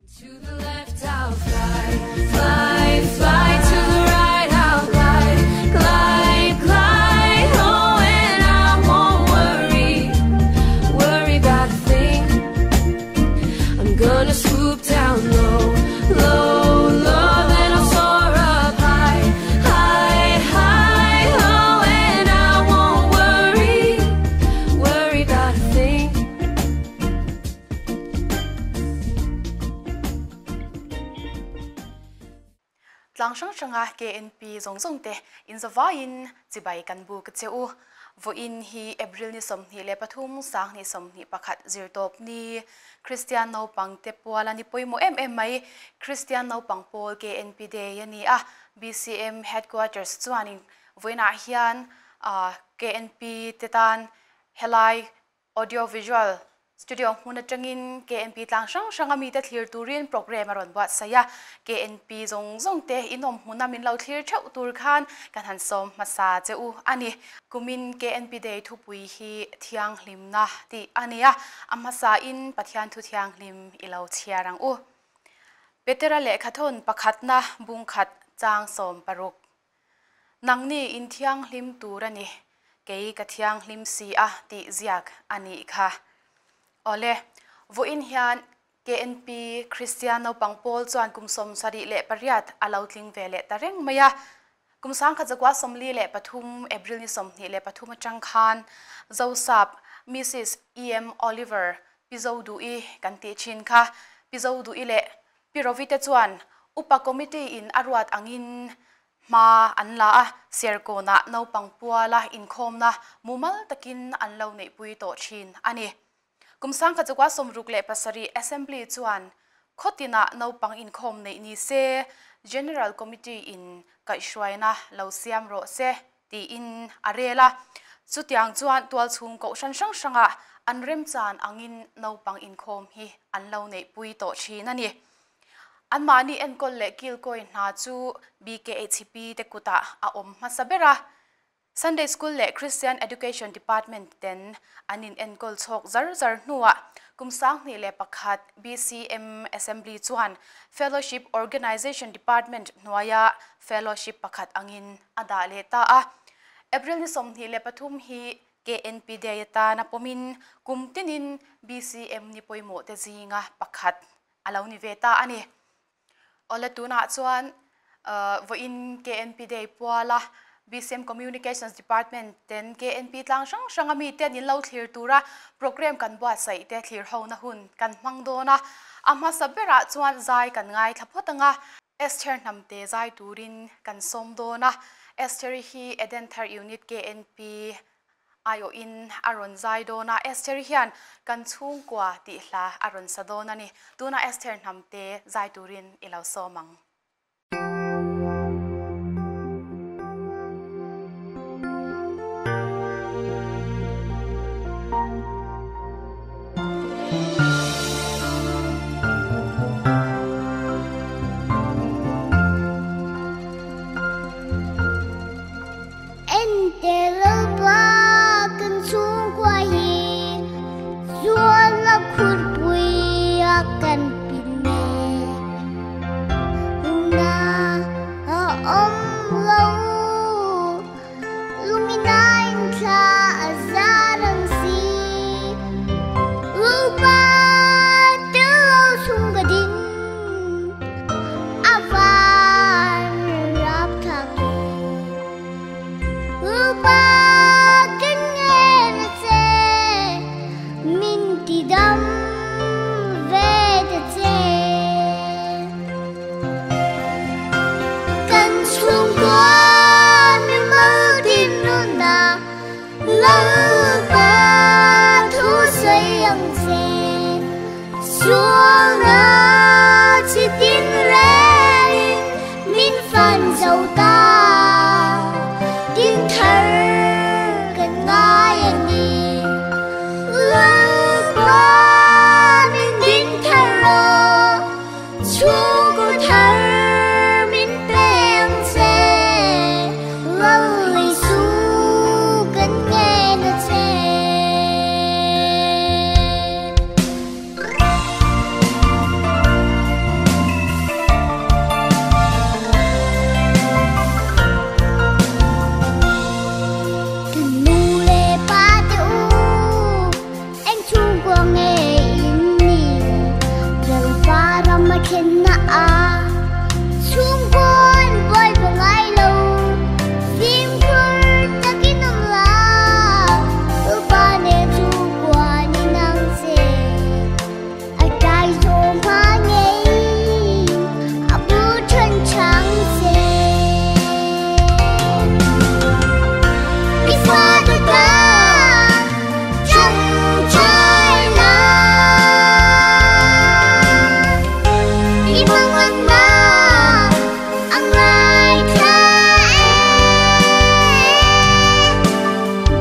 To the left I'll fly, fly, fly to the right I'll glide, glide, glide Oh and I won't worry, worry about a thing I'm gonna swoop down low, low, low Then I'll soar up high, high, high Oh and I won't worry, worry about a thing Tlang hrang hranga KNP zawng zawng te inzavaiin chibai kan buk che u. Vawiin hi April ni 23 sang 21 zirtawp ni Kristian naupang te puala ni pawimawh em em mai Kristian naupang pawl KNP Day a ni a, BCM Headquarters chuanin vawiinah hian KNP te tan helai Audio Visual Studio hmun atangin KNP tlang hrang hranga mite thlir turin programme a rawn buatsaih a, KNP zawng zawng te inawm hmuna min lo thlir theuh tur khan kan han sawm hmasa che u a ni. Kumin KNP Day thupui hi Thianghlimna tih a ni a, a hmasain Pathian thu thianghlim i lo chhiar ang u. Petera lehkhathawn pakhatna bungkhat chang 16. Nangni in thianghlim tur a ni, kei ka thianghlim si a tih ziak a nih kha. Awle, vawiin hian KNP Kristian naupang pawl chuan kum 78 a lo tling ve leh ta reng mai a. Kum 1943 April ni 23 atang khan Zosap Misis EM Oliver Pi Zoduhi kan tih thin kha. Pi Zoduhi leh Pi Rovite chuan Upa Committee in a ruat angin hma an la a, Serkawnah naupang puala inkhawmna mumal takin an lo neihpui tawh thin a ni. Kum 1967 Assembly chuan khawtinah naupang inkhawm neih ni se, General Committee in kaihhruaina lo siam rawh se tiin a rel a. Chutiang chuan tualchhung kohhran hrang hrangah an remchan angin naupang inkhawm hi an lo neihpui tawh thin a ni. Anmahni enkawl leh kilkawi hna chu BKHP te kutah a awm hmasa ber a. Sunday School leh Christian Education Department ten an in enkawl chhawk zar zar hnuah kum 2001 BCM Assembly chuan Fellowship Organization Department hnuaia Fellowship pakhat angin a dah leh ta a. April ni 23 hi KNP Day atana pawmin kum tinin BCM ni pawimawh te zinga pakhat a lo ni ve ta a ni. Awle tunah chuan vawiin KNP Day puala BCM Communications Department ten KNP tlang hrang hranga mi te an inlo thlir tura programme kan buatsaih te thlir hona hun kan hmang dawn a. A hmasa berah chuan zai kan ngaithla phawt anga Esther hnamte zai turin kan sawm dawn a. Esther hi Edenthar Unit KNP aiawhin a rawn zai dawn a. Esther hian kan chhungkua tih hla a rawn sa dawn a ni. Tunah Esther hnamte zai turin i lo sawm ang. Enteh Lalpa kan chhungkua hi zuala khurpui a kan pin mek. Lungna a awm lo. Luminain thla a zar ang si. Lalpa tel lo chung ka ding a van rap thlak e. Lalpa kan ngen a che min ti dam ve ta che. Kan chhungkua mimal tin nuna Lalpa thu sawi ang che. Sualna chi tin rengin min fan zo ta. Tin thar kan ngai a ni. Lalpa min din thar rawh. Chhungkaw thar min pe ang che. Lal Isu kan ngen a che. thlenna ah chhungkawn buai va ngai lo, fimkhur takin awm la, Lalpa nen chhungkua ni nang che. A tlai zawm hma ngeiin a bu than chang che. I fate tan tawngtai la, i manganna a ngaithla e.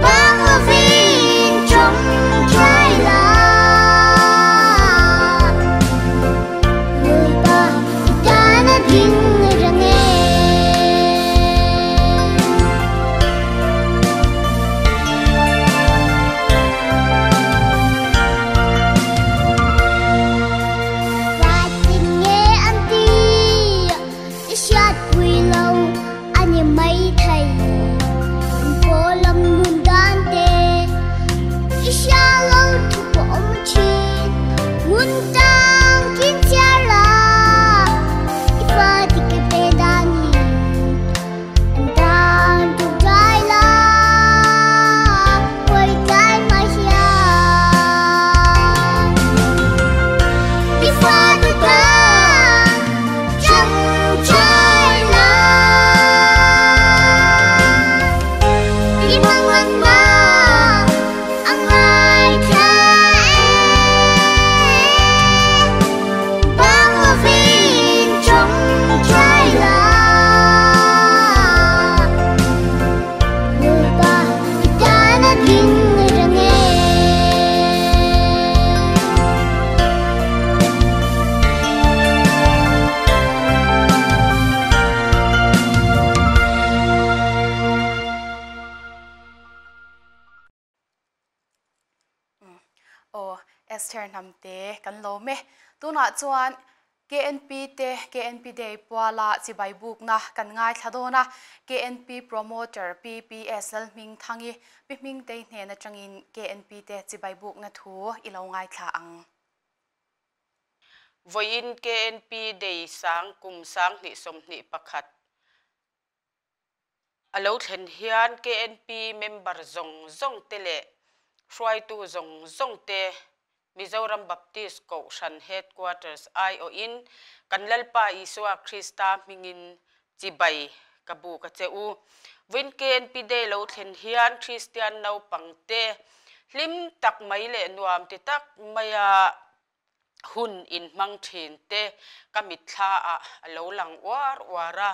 Bang lovin tawngtai la, Lalpa i tan a ding reng e. Vatin nge an ti i hriatpui lo a ni maithei, an paw lam nun dan te i hria lo thu pawh awm thin, ngun tang kin chhiar la i fate ke pe dan hi an tan tawngtai la huai tlai mai hian i fate tan tawngtai la i manganna a ngaithla e. Bang lovin tawngtai la, Lalpa i tan a ding reng e. Aw, Esther Hnamte kan lawm e. Tunah chuan KNP te KNP Day puala chibai bukna kan ngaithla dawn a. KNP Promoter PPS Lalhmingthangi Pi Hmingtei hnen atangin KNP te chibai bukna thu i lo ngaithla ang. Vawiin KNP Day sang kum 2021 a lo thlen hian KNP member zawng zawng te leh hruaitu zawng zawng te Mizoram Baptist Kohhran Headquarters aiawhin kan Lalpa Isua Krista hmingin chibai ka buk a che u. Vawiin KNP Day lo thlen hian Kristian naupang te hlim tak mai leh nuam ti tak maia hun inhmang thin te ka mitthla ah a lo lang uar uar a,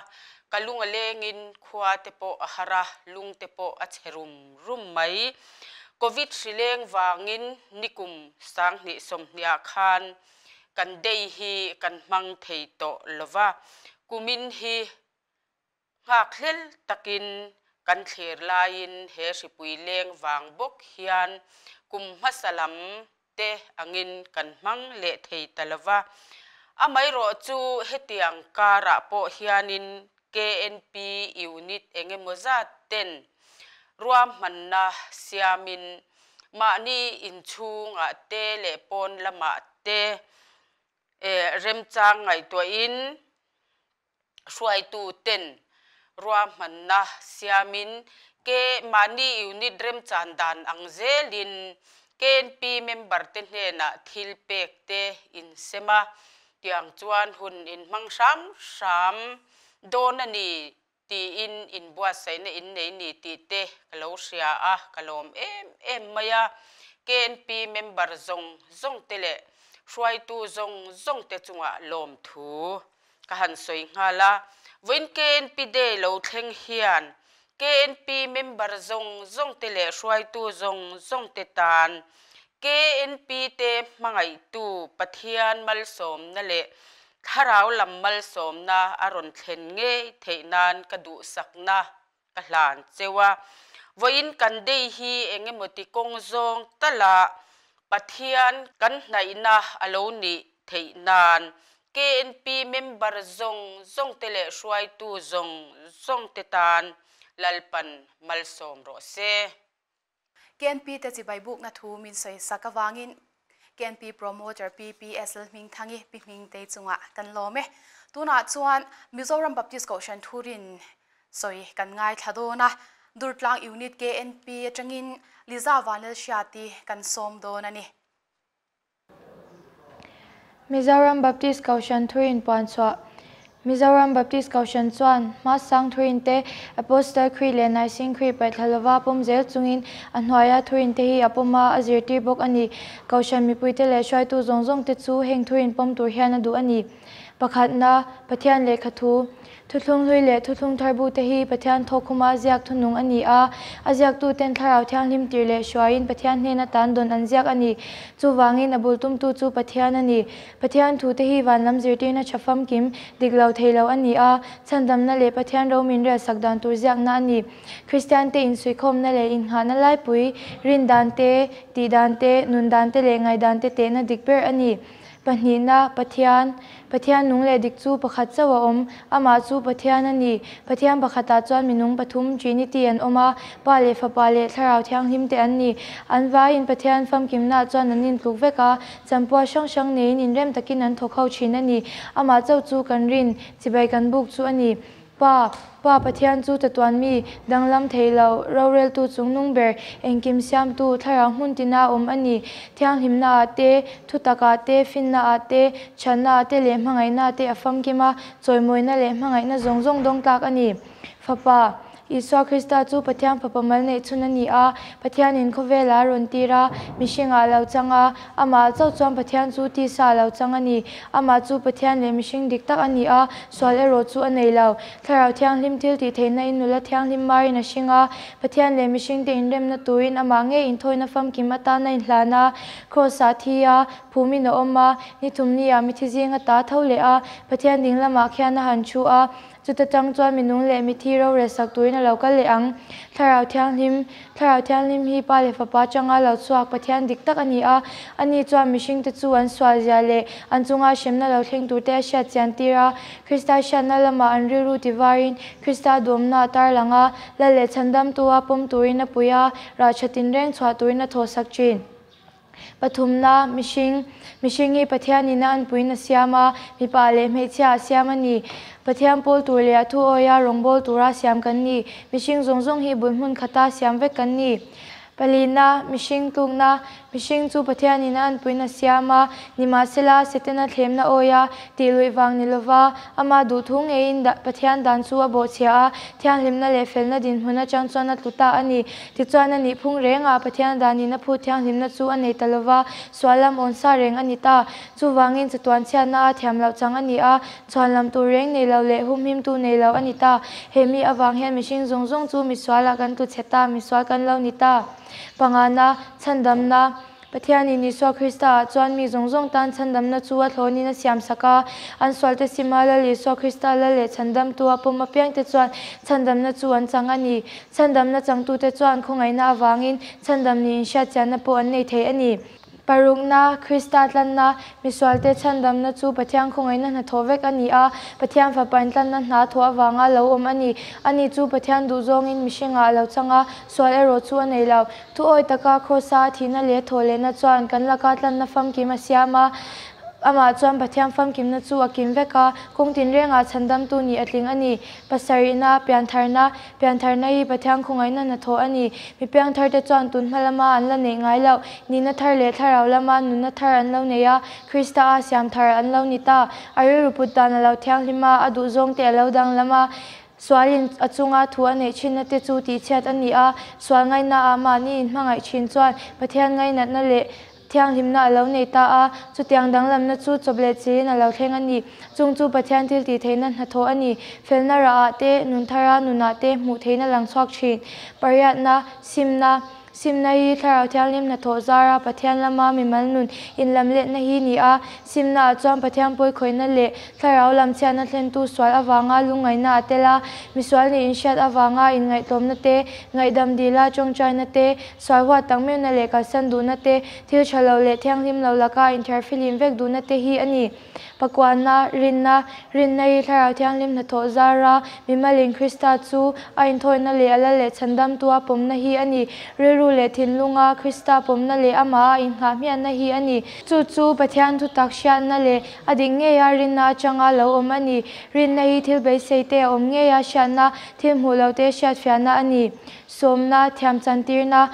ka lung a lengin khua te pawh a har a, lung te pawh a chhe rum rum mai. Covid hri leng vangin nikum 2020 ah khan kan day hi kan hmang thei tawh lova, kumin hi Nghakhlel takin kan thlir laiin he hripui leng vang bawk hian kum hmasa lam te angin kan hmang leh thei ta lo va. Amaherawh chu hetiang karah pawh hianin KNP unit eng emaw zat ten ruahmanna siamin mahni inchhungah te leh pawn lamah te remchang ngaihtuahin Hruaitu ten ruahmanna siamin ke mahni unit remchan dan ang zelin KNP member te hnenah thil pek te insem a, tiang chuan hun inhmang hram hram dawn a ni tiin inbuatsaihna innei ni tih te ka lo hria a, ka lawm em em mai a. KNP member zawng zawng te leh hruaitu zawng zawng te chungah lawmthu Ka han sawi nghal a, vawiin KNP Day lo thleng hian KNP member zawng zawng te leh hruaitu zawng zawng te tan KNP te hmangaihtu Pathian malsawmna leh thlarau lam malsawmna a rawn thlen ngei theih nan ka duhsakna ka hlan cheu a. Vawiin kan day hi eng emaw ti kawng zawng talah Pathian kan hnaihna a lo nih theih nan KNP member zawng zawng te leh hruaitu zawng zawng te tan Lalpan malsawm rawh se. KNP te chibai bukna thu min sawi sak avangin. KNP Promoter PPS Lalhmingthangi Pi Hmingtei chungah kan lawm e. Tunah chuan Mizoram Baptist Kohhran Thurin sawi kan ngaithla dawn a, Durtlang Unit KNP atangin Liza Vanlalhriati kan sawm dawn a ni. Mizoram Baptist Kohhran Thurin puanchhuah Mizoram Baptist Kohhran chuan hmasang thurin te Apostle Creed leh Nicene Creed paihthla lova pawm zel chungin a hnuaia thurin te hi a pawm a, a zirtir bawk a ni. Kohhran mipuite leh hruaitu zawng zawng te chu heng thurin pawm tur hian a duh a ni. Pakhatna, Pathian lehkha thu. Thuthlung hlui leh thuthlung thar bu te hi Pathian thawkkhuma ziak thunung a ni a, a ziaktuten Thlarau Thianghlim tir leh hruaiin Pathian hnena tan dawn an ziak a ni. Chuvangin a bul tumtu chu Pathian a ni. Pathian thu te hi van lam zirtirna tha famkim, dik lo thei lo a ni a, chhandamna leh Pathian ro min relsak dan tur ziakna a ni. Kristian te insuihkhawmna leh innghahna laipui, rin dan te, tih dan te, nun dan te leh ngaihdan te tehna dik ber a ni. Pahnihna, Pathian. Pathian nung leh dik chu pakhat chauh a awm. Amah chu Pathian a ni. Pathian pakhatah chuan minung pathum, Trinity, an awm a, Pa leh Fapa leh Thlarau Thianghlim te an ni. An vaiin Pathian famkimnaah chuan an intluk vek a, chanpual hrang hrang neiin inrem takin an thawk ho thin a ni. Amah chauh chu kan rin, chibai kan buk chu a ni. Pa, Pa Pathian chu chatuan mi, danglam thei lo, roreltu chungnung ber, engkim siamtu, thlarau hmun tina awm a ni. Thianghlimna ah te, thutak ah te, finna ah te, chhanna ah te leh hmangaihna ah te a famkim a, chawimawina leh hmangaihna zawng zawng dawng tlak a ni. Fapa, Isua Krista chu Pathian Fapa mal neih chhun a ni a, Pathianin khawvela a rawn tir a, mihringah a lo chang a, amah chauh chuan Pathian chu tisa a lo chang a ni. Amah chu Pathian leh mihring dik tak a ni a, sual erawh chu a nei lo. Thlarau Thianghlim thil tih theihna in nula thianghlim marin a hring a, Pathian leh mihringte inremna turin amah ngei inthawina famkim atan a inhlan a, Kraws-ah thi a, phumin a awm a, ni thumni ah mithi zing a ta tho leh a, Pathian ding lamah khian a han thu a, Chuta tang chuan minung leh mithi rorel sak turin a lo kal leh ang. Thlarau Thianghlim, Thlarau Thianghlim hi Pa leh Fapa atanga lo chhuak Pathian dik tak a ni a. Ani chuan mihringte chu an sual zia leh an chunga hremna lo thleng turte a hriat chian tir a. Krista hriatna lamah an rilru tivarin Krista duamna a tarlang a, Lal leh Chhandamtua pawm turin a pui a, rah tha tinreng chhuah turin a thawhsak thin. Pathumna, mihring, Mihring hi Pathianin a anpuiin a siam a, mipa leh hmeichhia a siam a ni. Pathian pawl tur leh a thu awia rawngbâwl tura siam kan ni. Mihring zawng zawng hi bul hmun khata siam vek kan ni. Palina, mihring tlukna, Mihring chu Pathianin a anpuiin a siam a, nimahsela Setana thlemna awia tih luih vang ni lova, ama duhthu ngeiin Pathian dan chu a bawhchhia a, thianghlimna leh felna dinhmun atang chuan a tlu ta a ni. Tichuan a nih phung rengah Pathian danin a phut thianghlimna chu a nei ta lova, sual lam awn sa reng a ni ta. Chuvangin chatuan chhiatna a thiam loh chang a ni a, chhuan lam tur reng nei lo leh humhimtu nei lo a ni ta. He mi avang hian mihring zawng zawng chu misualah kan tlu chhe ta, misual kan lo ni ta. Pangana, chhandamna. Pathianin Isua Kristaah chuan mi zawng zawng tan chhandamna chu a thlawnin a siamsak a. An sualte sima Lal Isua Krista Lal leh chhandamtu a pawm apiangte chuan chhandamna chu an chang a ni. Chhandamna changtute chuan khawngaihna avangin chhandam niin hriatchianna pawh an nei thei a ni. Parukna, Krista tlanna, misualte chhandamna chu Pathian khawngaihna hnathawh vek a ni a, Pathian Fapa intlanna hna thawh avanga lo awm a ni. Ani chu Pathian duhzawngin mihringah a lo chang a, sual erawh chu a nei lo. Thuawi taka Krosa a thihna leh thawhlehna chuan kan laka tlanna famkim a siam a, amah chuan Pathian famkimna chu a kim vek a, kawng tinrengah chhandamtu nih a tling a ni. Pasarihna, Piantharna, Piantharna hi Pathian khawngaihna hnathawh a ni. Mi piangtharte chuan tun hma lama an la neih ngai loh, nihna thar leh thlarau lama nunna thar an lo nei a, Krista a siam thar an lo ni ta. A rilru put dan a lo thianghlim a, a duhzawngte a lo danglam a, Sualin a chunga thu a neih thinna te chu tihchhiat a ni a, sual ngaihnaah mahni inhmangaih thin chuan Pathian ngainatna leh thianghlimna a lo nei ta a, chutiang danglamna chu chawp leh chilin a lo thleng a ni. Chung chu Pathian thil tih theihna hnathawh a ni. Felna rahah te, nun thara nunah te hmuh theihna lang chhuak thin. Pariatna, simna, Simna hi Thlarau Thianghlim hnathawh zara Pathian lama mimal nun inlamletna hi ni a. Simnaah chuan Pathian pawikhawihna leh Thlarau lam chhiatna thlentu sual avanga lungngaihna a tel a. Misual nih inhriat avanga inngaihtlawmna te, ngaihdam dila tawngtaina te, sual huat tak meuhna leh kalsan duhna te, thil tha lo leh thianghlim lo laka inthiarfihlim vek duhna te hi a ni. Pakuana, rinna, rinna hi Thlarau Thianghlim hnathawh zara mimalin Krista chu a inthawihna leh a lal leh chhandamtu a pawmna hi a ni. Rilru Rilru leh thinlunga Krista pawmna leh amaha inghah hmiahna hi a ni. Chu chu Pathian thutak hriatna leh a dik ngeia rinna atanga lo awm a ni. Rinna hi thil beisei te a awm ngeia hriatna, thil hmuh loh te hriatfiahna a ni. Sawmna, thiamchantirna,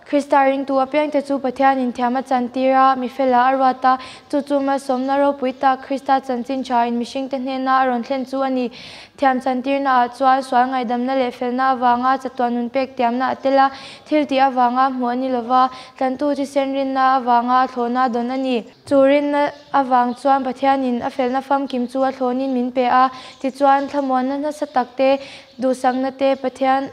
Krista ringtu apiangte chu Pathianin thiam a chantir a, mi fela a ruat a, chu chu malsawmna ropui tak Krista chanchin thain mihringte hnena a rawn thlen chu a ni. Thiam chantirnaah chuan sual ngaihdamna leh felna avanga chatuan nun pek tiamna a tel a, thil tih avanga hmuh a ni lova, tlantu thisen rinna avanga a thlawhna dawn a ni. Chu rinna avang chuan Pathianin a felna famkim chu a thlawnin min pe a, tichuan thlamuanna nasa takte, duhsakna te Pathian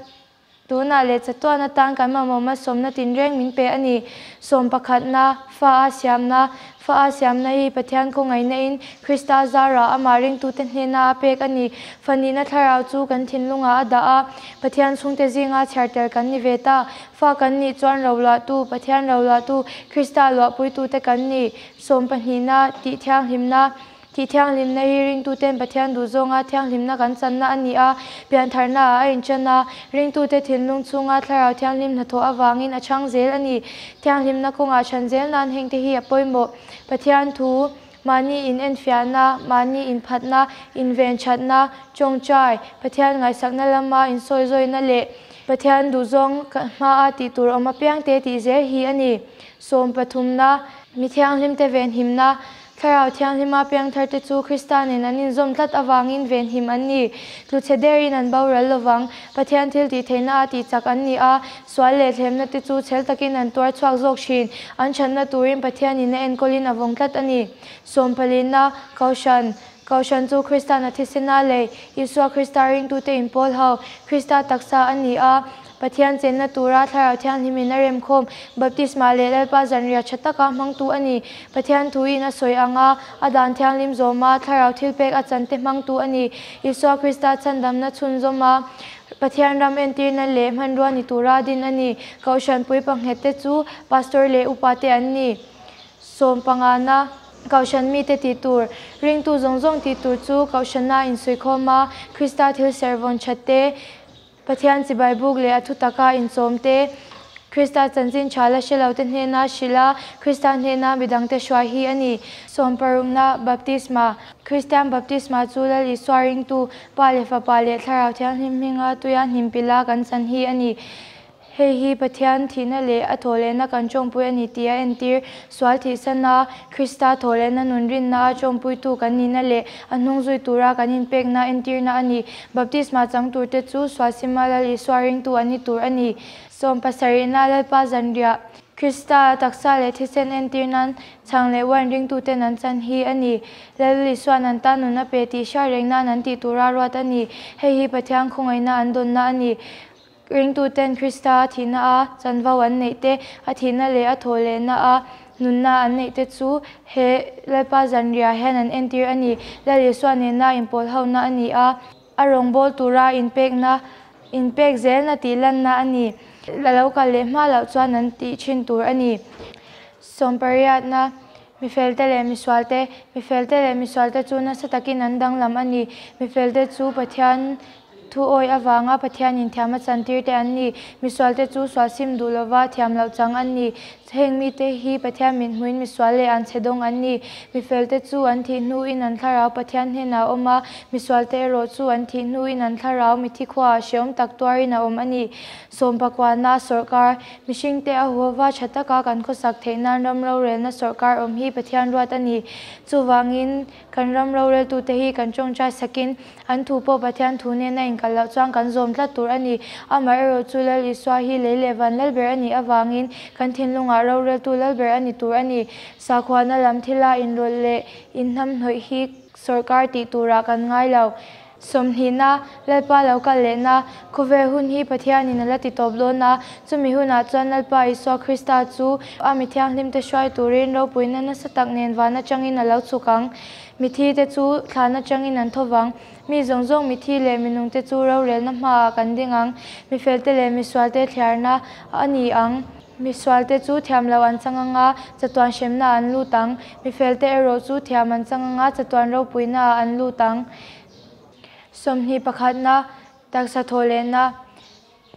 Tunah leh chatuan atan kan mamawma sawmna tinreng min pe a ni. Sawm pakhatna, Fa a siamna, Fa a siamna hi Pathian khawngaihna in Krista zarah amah ringtute hnena a pek a ni. Fa nihna thlarau chu kan thinlungah a dah a, Pathian chhungte zinga chhiar tel kan ni ve ta. Fa kan nih chuan roluahtu, Pathian roluahtu, Krista luahpuitute kan ni. Sawm pahnihna, Tih thianghlimna, Tih thianghlimna hi ringtuten Pathian duhzawnga thianghlimna kan channa a ni a, piantharnaah a inchan a, ringtute thinlung chhunga thlarau thianghlim hnathawh avangin a chhang zel a ni. Thianghlimna kawngah chhan zel nan hengte hi a pawimawh. Pathian thu, mahni inenfiahna, mahni inphatna, inven thatna, tawngtai, Pathian ngaihsakna lama insawizawina leh Pathian duhzawng hmaa tih tur awm apiangte tih zel hi a ni. Sawm pathumna, mi thianghlimte venhimna, Thlarau Thianghlima piangtharte chu Krista nen an inzawm tlat avangin venhim an ni. Tluchhe derin an boral lovang. Pathian thil tih theihna a tih chak an ni a, sual leh thlemna te chu chhel takin an tuar chhuak zawk thin. An thatna turin Pathianin a enkawlin a vawng tlat a ni. Sawmpalina, Kohhran, Kohhran chu Kristan a thisena lei, Isua Krista ringtute inpawl ho, Krista taksa a ni a. Pathian chenna tura Thlarau Thianghlimin a remkhawm, baptisma leh Lalpa zanriah tha taka hmangtu a ni. Pathian thuin a sawi ang a, a dan thianghlim zawma Thlarau thilpek a chante hmangtu a ni. Isua Krista chhandamna chhunzawm a, Pathian ram entirna leh hmanrua ni tura din a ni. Kohhran puipanghet te chu Pastor leh Upa te an ni. Sawm pangana Kohhran mite tih tur, ringtu zawng zawng tih tur chu Kohhrana insuikhawm a, Krista thil servawn that te, Pathian chibai buk leh a thutaka inchawm te, Krista chanchin tha la hre lote hnena hrilh a, Krista hnena midangte hruai hi a ni. Sawmparukna, Baptisma, Kristian baptisma chu Lal Isua ringtu, Pa leh Fapa leh Thlarau Thianghlim hminga tuia hnimpila kan chan hi a ni. Hei hi Pathian thihna leh a thawhlehna kan tawngpui a ni tih a entir. Sual thihsana Krista thawhlehna nun rinna a tawngpuitu kan nihna leh a hnung zui tura kan inpekna entirna a ni. Baptisma chang turte chu sual sima Lal Isua ringtu an ni tur a ni. Sawm pasarihna Lalpa zanriah Krista taksa leh thisen entir nan chhang leh wine ringtuten an chan hi a ni. Lal Isua'n an tan nun a pe tih hriat reng nan an tih tura ruat a ni. Hei hi Pathian khawngaihna an dawnna a ni. Ringtuten Krista a thihna a chanvo an neih te, a thihna leh a thawh lehna a nunna an neih te chu he Lalpa zanriah hian an entir a ni. Lal Isua nena inpawl hona a ni a, a rawngbâwl tura inpekna, inpek zelna tih lanna a ni. La lo kal leh hma loh chuan an tih thin tur a ni. Sawmpariatna, Mifelte leh misualte, Mifelte leh misualte chu nasa takin an danglam a ni. Mifelte chu Pathian Thu awi avanga Pathianin thiam a chantir te an ni. Misualte chu sual sim duh lova thiam loh chang an ni. Heng mite hi Pathian min hmuin misual leh an chhe dawng an ni. Mifelte chu an thih hnuin an thlarau Pathian hnenah a awm a, misualte erawh chu an thih hnuin an thlarau mithi khuaah hrehawm tak tuarin a awm a ni. Sawmpakuana sawrkar, Mihringte a huhova tha taka kan khawsak theih nan ram rorelna sawrkar awm hi Pathian ruat a ni. Chuvangin kan ram roreltute hi kan tawngtai sakin An thu pawh Pathian thu nena inkal loh chuan kan zawm tlat tur a ni. Amaherawh chu Lal Isua hi lei leh van lal ber a nih avangin kan thinlungah roreltu lal ber a ni tur a ni. Sakhuana lam thila inrawlh leh inhnamhnawih hi sawrkar tih turah kan ngai lo. Sawmhnihna, Lalpa lo kal lehna, khawvel hun hi Pathianin a la ti tawp dawn a, chumi hunah chuan Lalpa Isua Krista chu a mi thianghlimte hruai turin ropuina nasa tak nen van atangin a lo chhuk ang. Mithi te chu thlan atangin an tho vang. Mi zawng zawng mithi leh minung te chu rorelna hmaah kan ding ang. Mifel te leh misual te thliarna a ni ang. Misual te chu thiam lo an chang anga chatuan hremna an lut ang. Mifel te erawh chu thiam an chang anga chatuan ropuina ah an lut ang. 21 na, taksa thawh lehna.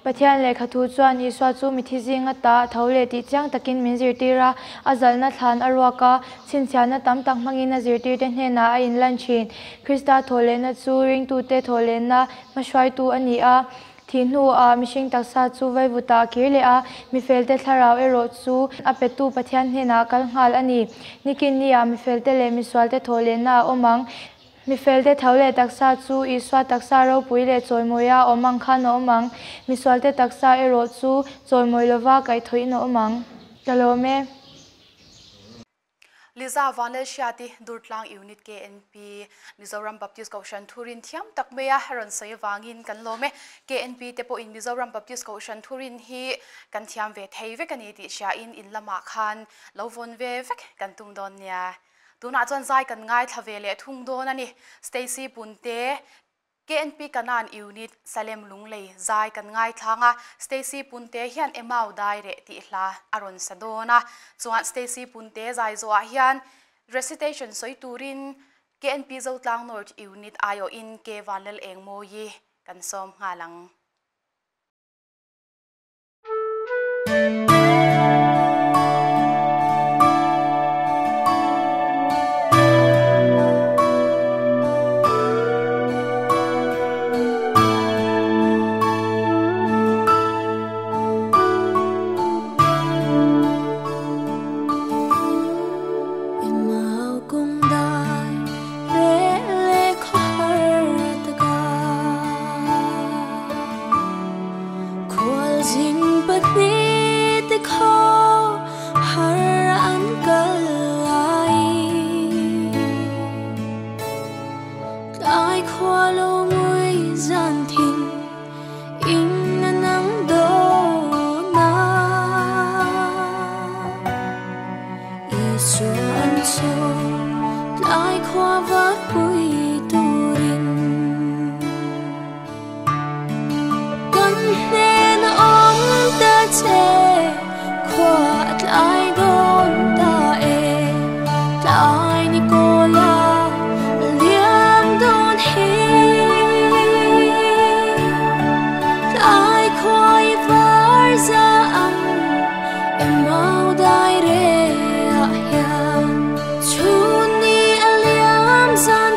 Pathian lehkha thu chuan Isua chu mithi zinga ta a tho leh tih chiang takin min zirtir a, a zalhna thlan a ruak a, chhinchhiahna tam tak hmangin a zirtirte hnenah a inlan thin. Krista thawhlehna chu ringtute thawhlehna hmahruaitu a ni a, thih hnuah mihring taksa chu vaivutah a kir leh a, mifelte thlarau erawh chu a petu Pathian hnenah kal nghal a ni. Nikin niah mifelte leh misualte thawhlehna a awm ang. Mifelte tho leh taksa chu Isua taksa ropui leh chawimawia awm ang khan a awm ang. Misualte taksa erawh chu chawimawi lova kaihthawhin a awm ang. Ka lawm e. Liza Vanlalhriati, Durtlang Unit KNP, Mizoram Baptist Kohhran Thurin thiam tak mai a rawn sawi avangin kan lawm e. KNP te pawhin Mizoram Baptist Kohhran Thurin hi kan thiam ve thei vek a ni tih hriain in lamah khan lo vawn ve vek kan tum dawn nia. Tunah chuan zai kan ngaithla ve leh thung dawn a ni. Stacy Punte, KNP Kanan Unit, Salem Lunglei zai kan ngaithlang a, Stacy Punte hian Emau dai reh tih hla a rawn sa dawn a. Chuan Stacy Punte zai zawhah hian recitation sawi turin KNP Zotlang North Unit aiawhin K Vanlal Engmawi kan sawm nghal ang. Chu ni aliam zan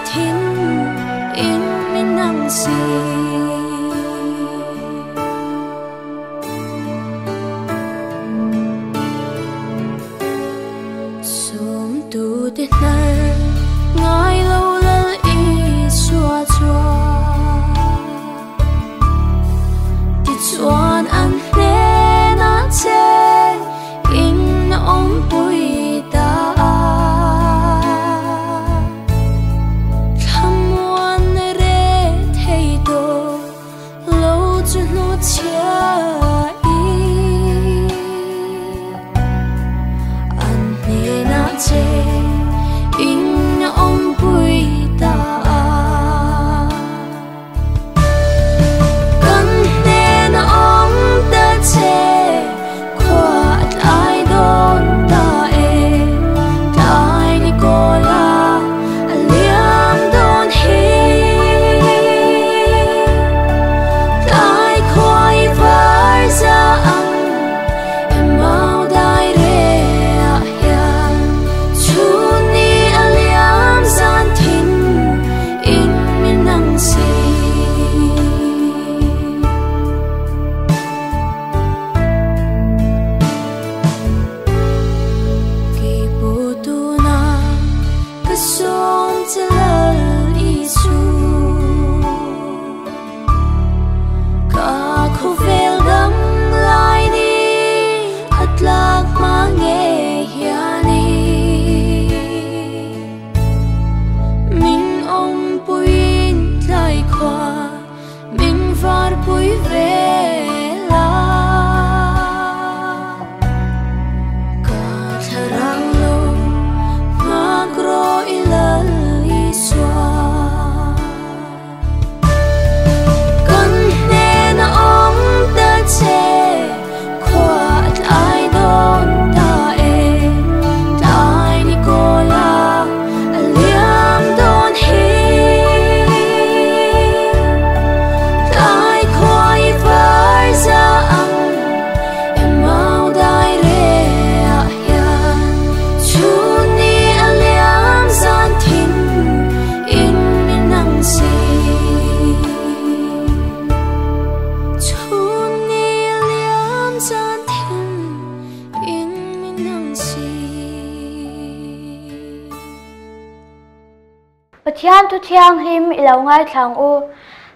Pathian thu thianghlim i lo ngaithla ang u.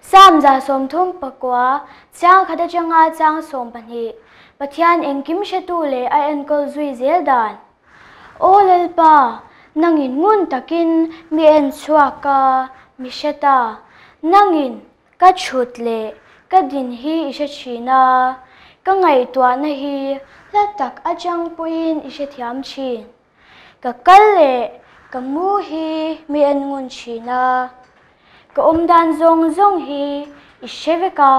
Psalm 39 chang khat atanga chang 12, Pathian engkim hretu leh a enkawl zui zel dan. Aw Lalpa, nangin ngun takin mi en chhuak a, mi hre ta. Nangin ka chhut leh ka din hi i hre thin a, ka ngaihtuahna hi hla tak atang pawhin i hrethiam thin. Ka kal leh ka mu hi mi en ngun thin a, ka awmdan zawng zawng hi i hre vek a.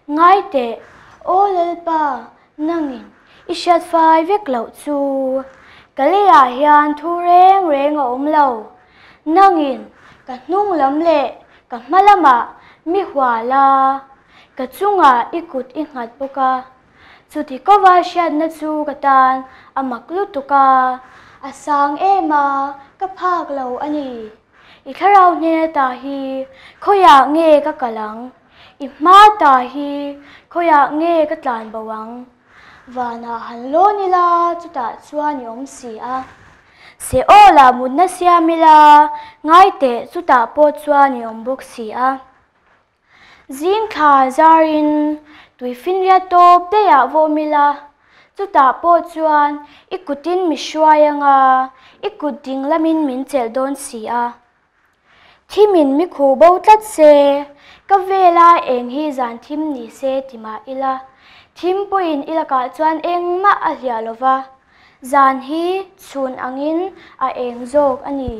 Ngai teh, Aw Lalpa, nangin i hriat fai vek loh chu. Ka leiah hian thu reng reng a awm lo. Nangin ka hnung lam leh ka hma lamah mi hual a, ka chungah i kut i nghat bawk a. Chuti kova hriatna chu ka tan a mak lutuk a, a sang em a, ka phak lo a ni. I thlarau hnena ta hi khawiah nge ka kal ang? I hma ta hi khawiah nge ka tlan bo ang? Vanah han lawn ila chutah chuan i awm si a. Seol ah mutna siam ila ngai teh chutah pawh chuan i awm bawk si a. Zing thla zarin tuifinriat tawp daih ah vawm ila chutah pawh chuan i kutin mi hruai anga i kut ding lamin min chelh dawn si a. Thimin mi khuh bo tlat se, ka vela eng hi zan thim ni se ti mah ila, thim pawhin i lakah chuan engmah a hliah lo va, zan hi chhun angin a eng zawk a ni.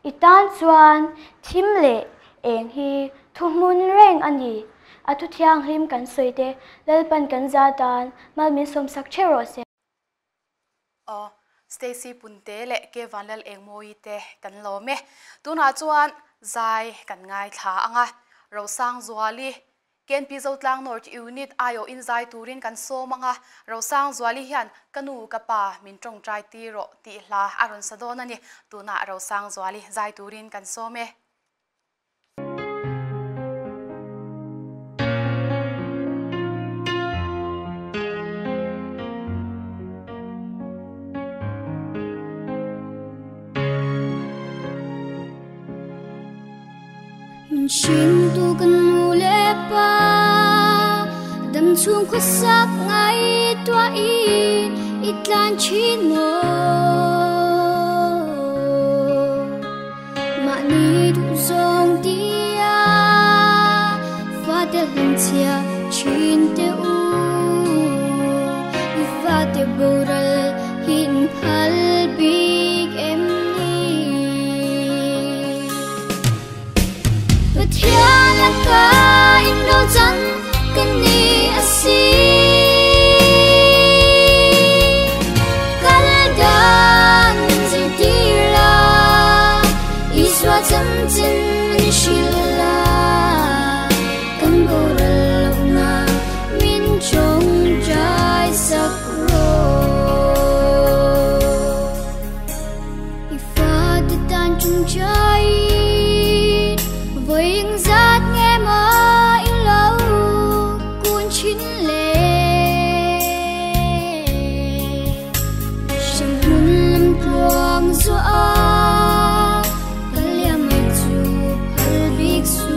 I tan chuan thim leh eng hi thuhmun reng a ni. A thu thianghlim kan sawi te, Lalpan kan za tan mal min sawmsak theuh rawh se. Aw, Stacy Punte leh Ke Vanlal Engmawii te kan lawm e. Tunah chuan zai kan ngaithla ang a, Rosangzuali, KNP Zotlang North Unit aiawhin zai turin kan sawm ang a, Rosangzuali hian ka nu ka pa min tawngtai tir rawh tih hla a rawn sa dawn a ni. Tunah Rosangzuali zai turin kan sawm e. Min hringtu kan nu le pa dam chung khuasak ngaihtuahin i tlan thin maw? Mahni duhzawng tia fate hlimchhia thin te u, i fate boral hin phal bik em ni? Pathian laka in ro chan kan ni a si. Kal dan min zirtir la, Isua chanchin min hrilh la, kan boral lohna min tawngtai sak rawh. I fate tan tawngtai vawiin zat nge maw i lo kun thin le? Hremhmun lam tluang zuah ka liam mai chu phal bik su.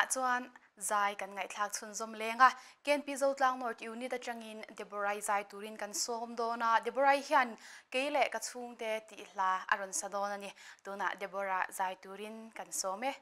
Tunah chuan zai kan ngaihthlak chhunzawm leng a, KNP Zotlang North Unit atangin Deborah-i zai turin kan sawm dawn a, Deborah-i hian kei leh ka chhungte tih hla a rawn sa dawn a ni. Tunah Deborah zai turin kan sawm e.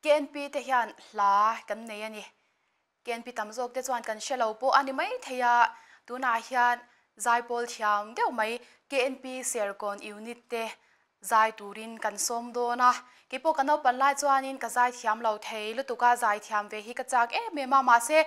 KNP te hian hla kan nei a ni. KNP tam zawk te chuan kan hre lo pawh a ni mai thei a, tunah hian zaipawl thiam deuh mai KNP Serkawn Unit te zai turin kan sawm dawn a. Keipawh ka naupan lai chuanin ka zai thiam lo thei lutuk a, zai thiam ve hi ka chak em em a, mahse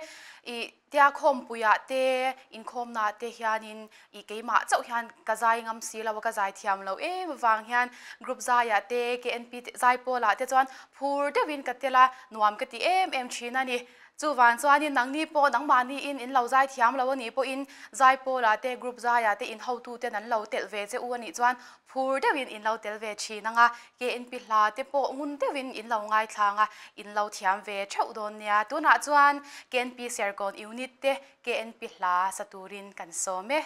ih tia khawmpuiah te inkhawmnaah te hianin ih keimah chauh hian ka zai ngam si lo a, ka zai thiam lo em avang hian group zaiah te KNP zaipawlah te chuan phur deuhin ka tel a, nuam ka ti em em thin a ni. Chuvang chuanin nangni pawh nangmahniin in lo zai thiam lo a nih pawhin zaipawlah te group zaiah te inhotuten an lo telh ve che u a nih chuan phur deuhin in lo tel ve thin ang a, KNP hla te pawh ngun deuhin in lo ngaithlang a, in lo thiam ve theuh dawn nia. Tunah chuan KNP Serkawn Unit te KNP hla sa turin kan sawm e.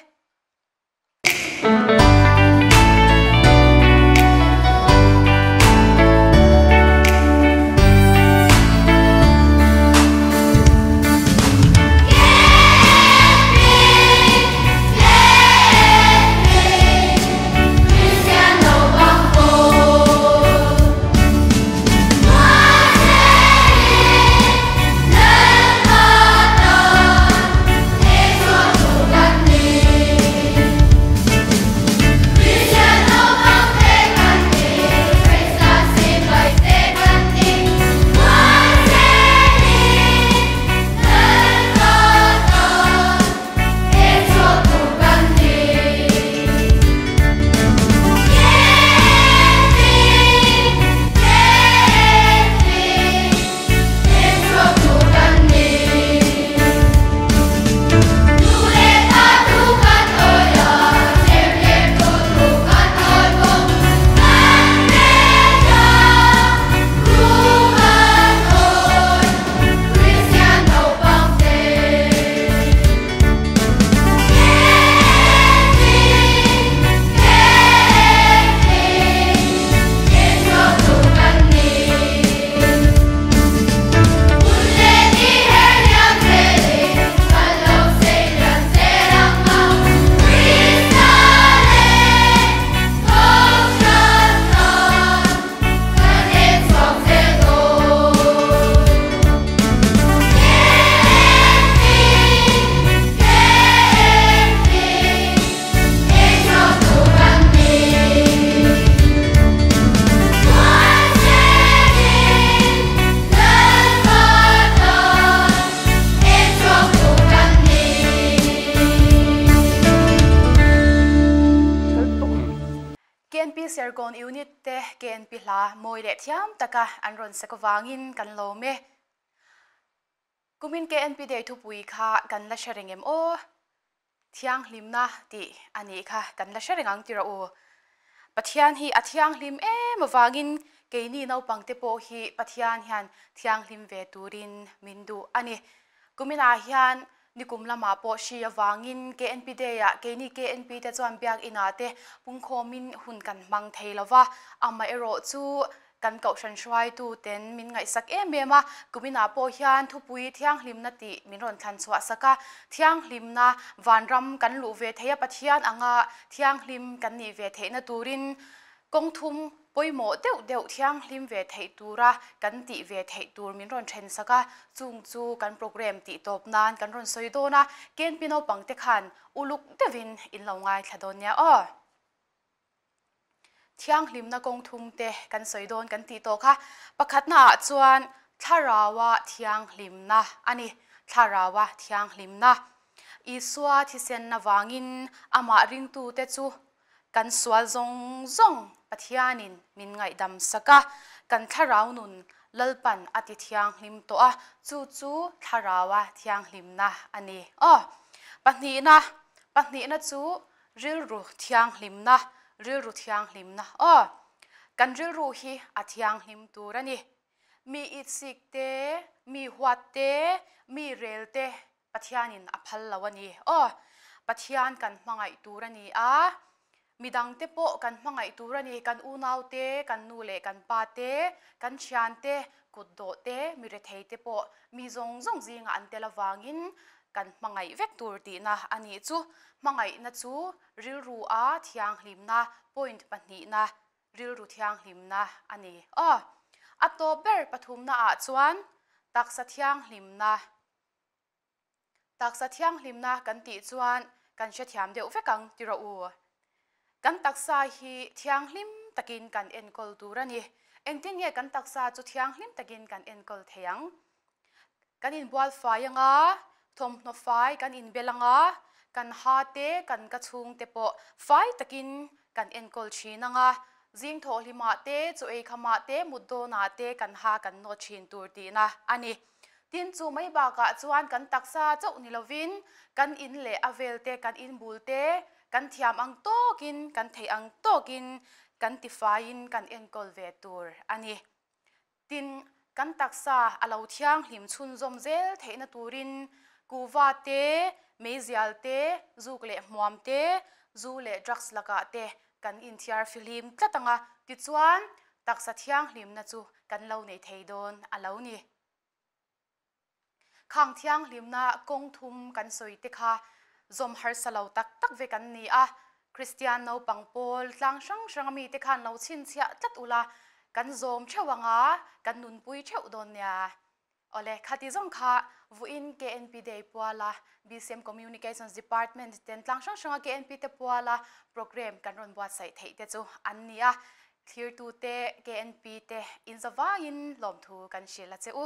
Serkawn Unit te KNP hla mawi leh thiam taka an rawn sak avangin kan lawm e. Kumin KNP Day thupui kha kan la hre reng em aw? Thianghlimna tih a nih kha kan la hre reng ang tirah u. Pathian hi a thianghlim em avangin keini naupangte pawh hi Pathian hian thianghlim ve turin min duh a ni. Kuminah hian nikum lamah pawh hri avangin KNP Day-ah keini KNP te chuan biakinah te pungkhawmin hun kan hmang thei lo va, amaherawh chu Kan kohhran hruaitu ten min ngaihsak em em a, kuminah pawh hian thupui thianghlimna tih min rawn thlan chhuah sak a, thianghlimna vanram kan luh ve theih a, Pathian anga thianghlim kan nih ve theihna turin kawng thum pawimawh deuh deuh thianghlim ve theih tura kan tih ve theih tur min rawn then sak a, chung chu kan program tih tawp nan kan rawn sawi dawn a, KNP naupangte khan uluk deuhin in lo ngaithla dawn nia aw. Thianghlimna kawng thum te kan sawi dawn kan tih tawh kha. Pakhatnaah chuan Thlaraua thianghlimna a ni. Thlaraua thianghlimna. Isua thisen avangin amah ringtute chu kan sual zawng zawng Pathianin min ngaihdam sak a, kan thlarau nun Lalpan a ti thianghlim tawh a, chu chu Thlaraua thianghlimna a ni. Aw. Pahnihna, Pahnihna chu Rilru thianghlimna, rilru thianghlimna aw. Kan rilru hi a thianghlim tur a ni. Mi itsik te, mi huat te, mi rel te Pathianin a phal lo a ni aw. Pathian kan hmangaih tur a ni a, midangte pawh kan hmangaih tur a ni. Kan unau te, kan nu leh kan pa te, kan thian te, kutdawh te, mi rethei te pawh mi zawng zawng zingah an tel avangin Kan hmangaih vek tur tihna a nih chu. Hmangaihna chu rilru a thianghlimna, point pahnihna, rilru thianghlimna a ni. Aw. A tawp ber pathumna ah chuan taksa thianghlimna, taksa thianghlimna kan tih chuan kan hrethiam deuh vek ang ti rawh u. Kan taksa hi thianghlim takin kan enkawl tur a ni. Engtin nge kan taksa chu thianghlim takin kan enkawl thei ang? Kan inbual fai anga, thawmhnaw fai kan inbel anga, kan ha te, kan ka chhung te pawh fai takin kan enkawl thin anga, zing thawhhlimah te, chaw ei khamah te, mut dawnah te kan ha kan nawt thin tur tihna a ni. Tin, chu mai bakah chuan kan taksa chauh ni lovin kan in leh a vel te, kan inbul te, kan thiam ang tawkin, kan theih ang tawkin kan tifaiin kan enkawl ve tur a ni. Tin, kan taksa a lo thianghlim chhunzawm zel theihna turin kuhva te, meizial te, zuk leh hmuam te, zu leh drugs lakah te kan inthiar fihlim tlat ang a, tichuan taksa thianghlimna chu kan lo nei thei dawn a lo ni. Khang thianghlimna kawng thum kan sawi te kha zawm harsa lo tak tak vek an ni a, Kristian naupang pawl tlang hrang hrang ami te khan lo chhinchhiah tlat ula, kan zawm theuh anga kan nunpui theuh dawn nia. Awle, khati zawng kha vuiin KNP Day puala BCM Communications Department ten tlang hrang hranga KNP te puala program kan rawn buatsaih theih te chu an ni a, thlirtute KNP te inzavangin lawmthu kan hrilh a che u.